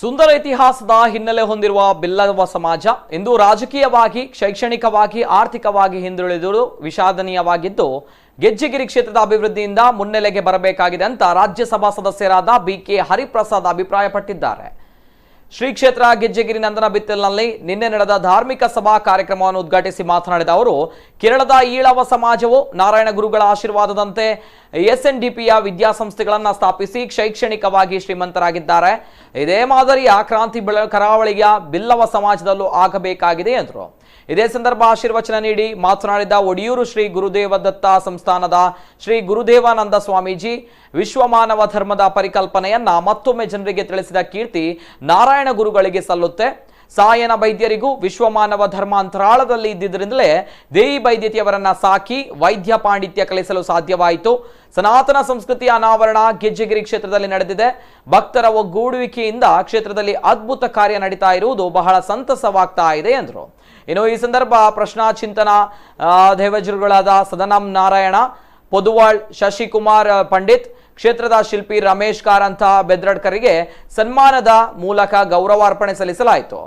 ಸುಂದರ ಇತಿಹಾಸದ ಹಿನ್ನೆಲೆ ಹೊಂದಿರುವ ಬಿಲ್ಲವ ಸಮಾಜ ಇಂದು ರಾಜಕೀಯವಾಗಿ, ಶೈಕ್ಷಣಿಕವಾಗಿ, ಆರ್ಥಿಕವಾಗಿ ಹಿಂದುಳಿದುದು ವಿಷಾದನೀಯವಾಗಿದ್ದು, ಗೆಜ್ಜೆಗಿರಿ ಕ್ಷೇತ್ರದ ಅಭಿವೃದ್ಧಿಯಿಂದ ಮುನ್ನೆಲೆಗೆ ಬರಬೇಕಾಗಿದೆ ಅಂತ ರಾಜ್ಯಸಭಾ ಸದಸ್ಯರಾದ ಬಿಕೆ ಹರಿಪ್ರಸಾದ್ ಅಭಿಪ್ರಾಯಪಟ್ಟಿದ್ದಾರೆ. ಶ್ರೀ ಕ್ಷೇತ್ರ ಗೆಜ್ಜೆಗಿರಿ ನಂದನ ಬಿತ್ತಲಿನಲ್ಲಿ ನಿನ್ನೆ ನಡೆದ ಧಾರ್ಮಿಕ ಸಭಾ ಕಾರ್ಯಕ್ರಮವನ್ನು ಉದ್ಘಾಟಿಸಿ ಮಾತನಾಡಿದ ಅವರು, ಕೇರಳದ ಈಳವ ಸಮಾಜವು ನಾರಾಯಣ ಗುರುಗಳ ಆಶೀರ್ವಾದದಂತೆ ಎಸ್ಎನ್ಡಿಪಿಯ ವಿದ್ಯಾಸಂಸ್ಥೆಗಳನ್ನು ಸ್ಥಾಪಿಸಿ ಶೈಕ್ಷಣಿಕವಾಗಿ ಶ್ರೀಮಂತರಾಗಿದ್ದಾರೆ. ಇದೇ ಮಾದರಿಯ ಕ್ರಾಂತಿ ಕರಾವಳಿಯ ಬಿಲ್ಲವ ಸಮಾಜದಲ್ಲೂ ಆಗಬೇಕಾಗಿದೆ ಎಂದರು. ಇದೇ ಸಂದರ್ಭ ಆಶೀರ್ವಚನ ನೀಡಿ ಮಾತನಾಡಿದ ಒಡಿಯೂರು ಶ್ರೀ ಗುರುದೇವ ದತ್ತ ಸಂಸ್ಥಾನದ ಶ್ರೀ ಗುರುದೇವಾನಂದ ಸ್ವಾಮೀಜಿ, ವಿಶ್ವಮಾನವ ಧರ್ಮದ ಪರಿಕಲ್ಪನೆಯನ್ನ ಮತ್ತೊಮ್ಮೆ ಜನರಿಗೆ ತಿಳಿಸಿದ ಕೀರ್ತಿ ನಾರಾಯಣ ಗುರುಗಳಿಗೆ ಸಲ್ಲುತ್ತೆ. ಸಾಯನ ವೈದ್ಯರಿಗೂ ವಿಶ್ವಮಾನವ ಧರ್ಮ ಅಂತರಾಳದಲ್ಲಿ ಇದ್ದಿದ್ದರಿಂದಲೇ ದೇಯಿ ವೈದ್ಯತೆಯವರನ್ನ ಸಾಕಿ ವೈದ್ಯ ಪಾಂಡಿತ್ಯ ಕಲಿಸಲು ಸಾಧ್ಯವಾಯಿತು. ಸನಾತನ ಸಂಸ್ಕೃತಿಯ ಅನಾವರಣ ಗೆಜ್ಜೆಗಿರಿ ಕ್ಷೇತ್ರದಲ್ಲಿ ನಡೆದಿದೆ. ಭಕ್ತರ ಒಗ್ಗೂಡುವಿಕೆಯಿಂದ ಕ್ಷೇತ್ರದಲ್ಲಿ ಅದ್ಭುತ ಕಾರ್ಯ ನಡೀತಾ ಇರುವುದು ಬಹಳ ಸಂತಸವಾಗ್ತಾ ಇದೆ ಎಂದರು. ಇನ್ನು ಈ ಸಂದರ್ಭ ಪ್ರಶ್ನಾ ಚಿಂತನ ದೇವಜರುಗಳಾದ ಸದನಂ ನಾರಾಯಣ ಪೊದುವಾಳ್, ಶಶಿಕುಮಾರ್ ಪಂಡಿತ್, ಕ್ಷೇತ್ರದ ಶಿಲ್ಪಿ ರಮೇಶ್ ಕಾರಂತ ಬೆದ್ರಡ್ಕರಿಗೆ ಸನ್ಮಾನದ ಮೂಲಕ ಗೌರವಾರ್ಪಣೆ ಸಲ್ಲಿಸಲಾಯಿತು.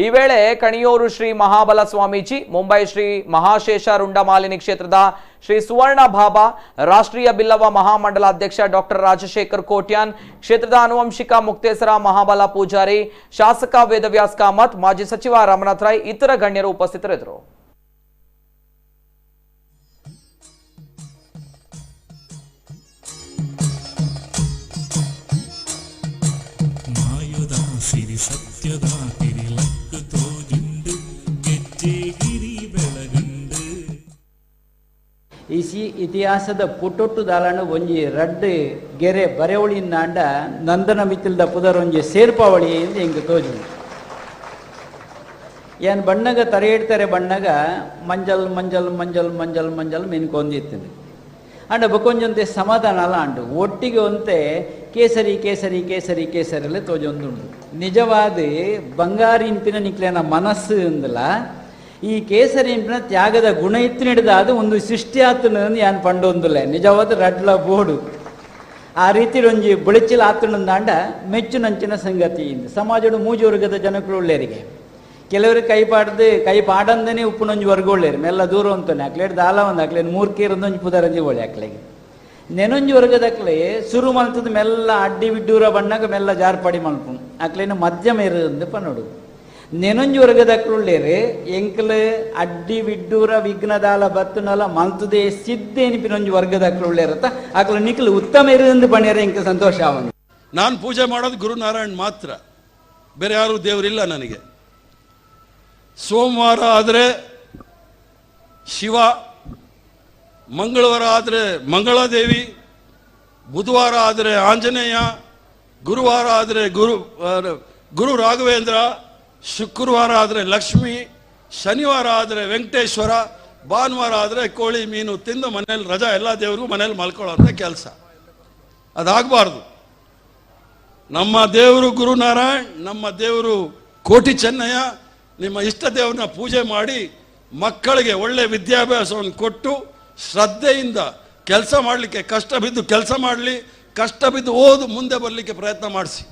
ಈ ವೇಳೆ ಕಣಿಯೂರು ಶ್ರೀ ಮಹಾಬಲ ಸ್ವಾಮೀಜಿ, ಮುಂಬೈ ಶ್ರೀ ಮಹಾಶೇಷ ರುಂಡಮಾಲಿನಿ ಕ್ಷೇತ್ರದ ಶ್ರೀ ಸುವರ್ಣ ಬಾಬಾ, ರಾಷ್ಟ್ರೀಯ ಬಿಲ್ಲವ ಮಹಾಮಂಡಲ ಅಧ್ಯಕ್ಷ ಡಾಕ್ಟರ್ ರಾಜಶೇಖರ್ ಕೋಟ್ಯಾನ್, ಕ್ಷೇತ್ರದ ಆನುವಂಶಿಕ ಮುಕ್ತೇಸರ ಮಹಾಬಲ ಪೂಜಾರಿ, ಶಾಸಕ ವೇದವ್ಯಾಸ್ ಕಾಮತ್, ಮಾಜಿ ಸಚಿವ ರಮನಾಥ್ ರೈ, ಇತರ ಗಣ್ಯರು ಉಪಸ್ಥಿತರಿದ್ದರು. ಸಿರಿ ಸತ್ಯದ ತಿರಿಲಕ್ಕು ತೋಜುಂಡು ಗೆಜ್ಜೆಗಿರಿ ಬೆಳಗುಂಡು. ಈ ಸಿ ಇತಿಹಾಸದ ಪುಟೊಟ್ಟು ದಾಲನ ಒಂಜಿ ರಡ್ಡು ಗೆರೆ ಬರೆವಳಿಂದಾಂಡ ನಂದನ ಮಿತ್ತಿಲ್ದ ಪುದರ್ ಒಂಜಿ ಸೇರ್ಪಾವಳಿ ಎಂದು ಎಂಕ್ ತೋಜುಂಡು. ಏನ್ ಬಣ್ಣಗ ತರೆ ಬಣ್ಣಗ ಮಂಜಲ್ ಮಂಜಲ್ ಮಂಜಲ್ ಮಂಜಲ್ ಮಂಜಲ್ ಮಿನ್ಕೊಂದಿತ್ತು. ಅಂಡ ಬೊಕೊಂಜಂತೆ ಸಮಾಧಾನ ಅಲ್ಲ ಅಂಡು ಒಟ್ಟಿಗೆ ಒಂತೆ ಕೇಸರಿ ಕೇಸರಿ ಕೇಸರಿ ಕೇಸರಿಯಲ್ಲೇ ತೋಜೊಂದುಂಡು. ನಿಜವಾದ ಬಂಗಾರಿ ಇಂಪಿನ ನಿಕ್ಲೇನ ಮನಸ್ಸು ಅಂದಲ ಈ ಕೇಸರಿ ಇಂಪಿನ ತ್ಯಾಗದ ಗುಣ ಇತ್ತು ಹಿಡಿದ ಅದು ಒಂದು ಸೃಷ್ಟಿ ಆತನ ಯಾನ್ ಪಂಡೊಂದುಲ್ಲ. ನಿಜವಾದ ರಡ್ಲ ಬೋಡು ಆ ರೀತಿ ಒಂಜಿ ಬುಳಿಚಿಲ ಆತನಂದಾಂಡ ಮೆಚ್ಚುನಂಚಿನ ಸಂಗತಿ. ಇಂದು ಸಮಾಜದ ಮೂಜು ವರ್ಗದ ಜನಗಳು ಒಳ್ಳೆಯರಿಗೆ, ಕೆಲವರು ಕೈ ಪಾಡ್ದು ಕೈ ಪಾಡಂದನೇ ಉಪ್ಪುನೊಂಜಿ ವರ್ಗ ಒಳ್ಳೇರು ಮೆಲ್ಲ ದೂರ ಅಂತಾನೆ ಅಕ್ಲೇಡ್ ದಾಲ ಒಂದು ಅಕ್ಲೇನು ಮೂರ್ಕೇರೊಂದೊಂಜಿ ಪುದರಂಜಿ ಒಳ್ಳೆ ಅಕ್ಲೆಗೆ ನೆನೊಂಜಿ ವರ್ಗದಕ್ಲೆ ಸುರು ಮಲ್ತದ ಮೆಲ್ಲ ಅಡ್ಡಿ ಬಿಡ್ಡೂರ ಬಣ್ಣಗ ಮೆಲ್ಲ ಜಾರ್ಪಡಿ ಮಲ್ಪುನು ಅಕ್ಲೇನು ಮಧ್ಯಮ ಇರೋದು ಪನ್ನೋಡು. ನೆನೊಂಜಿ ವರ್ಗದಕ್ಳುಳ್ಳೇರು ಎಂಕಲ್ ಅಡ್ಡಿ ಬಿಡ್ಡೂರ ವಿಘ್ನದಾಲ ಬತ್ತುನಲ ಮಲ್ತದೆ ಸಿದ್ಧ ಎನಿಪಿನೊಂಜಿ ವರ್ಗದಕ್ಳುಳ್ಳೇರತ್ತ ಅಕ್ಲ ನಿಕ್ಲು ಉತ್ತಮ ಇರೋದು ಪಣ್ಯರ ಎಂಕ ಸಂತೋಷ ಅವನು. ನಾನು ಪೂಜೆ ಮಾಡೋದು ಗುರುನಾರಾಯಣ್ ಮಾತ್ರ, ಬೇರೆ ಯಾರೂ ದೇವರಿಲ್ಲ ನನಗೆ. ಸೋಮವಾರ ಆದರೆ ಶಿವ, ಮಂಗಳವಾರ ಆದರೆ ಮಂಗಳಾದೇವಿ, ಬುಧವಾರ ಆದರೆ ಆಂಜನೇಯ, ಗುರುವಾರ ಆದರೆ ಗುರು ರಾಘವೇಂದ್ರ, ಶುಕ್ರವಾರ ಆದರೆ ಲಕ್ಷ್ಮಿ, ಶನಿವಾರ ಆದರೆ ವೆಂಕಟೇಶ್ವರ, ಭಾನುವಾರ ಆದರೆ ಕೋಳಿ ಮೀನು ತಿಂದು ಮನೇಲಿ ರಜಾ, ಎಲ್ಲ ದೇವ್ರಿಗೂ ಮನೇಲಿ ಮಲ್ಕೊಳ್ಳೋಂಥ ಕೆಲಸ. ಅದಾಗಬಾರ್ದು. ನಮ್ಮ ದೇವರು ಗುರುನಾರಾಯಣ್, ನಮ್ಮ ದೇವರು ಕೋಟಿ ಚೆನ್ನಯ್ಯ. ನಿಮ್ಮ ಇಷ್ಟ ದೇವ್ರನ್ನ ಪೂಜೆ ಮಾಡಿ ಮಕ್ಕಳಿಗೆ ಒಳ್ಳೆ ವಿದ್ಯಾಭ್ಯಾಸವನ್ನು ಕೊಟ್ಟು ಶ್ರದ್ಧೆಯಿಂದ ಕೆಲಸ ಮಾಡಲಿಕ್ಕೆ, ಕಷ್ಟ ಬಿದ್ದು ಕೆಲಸ ಮಾಡಲಿ, ಕಷ್ಟ ಬಿದ್ದು ಓದು ಮುಂದೆ ಬರಲಿಕ್ಕೆ ಪ್ರಯತ್ನ ಮಾಡಿಸಿ.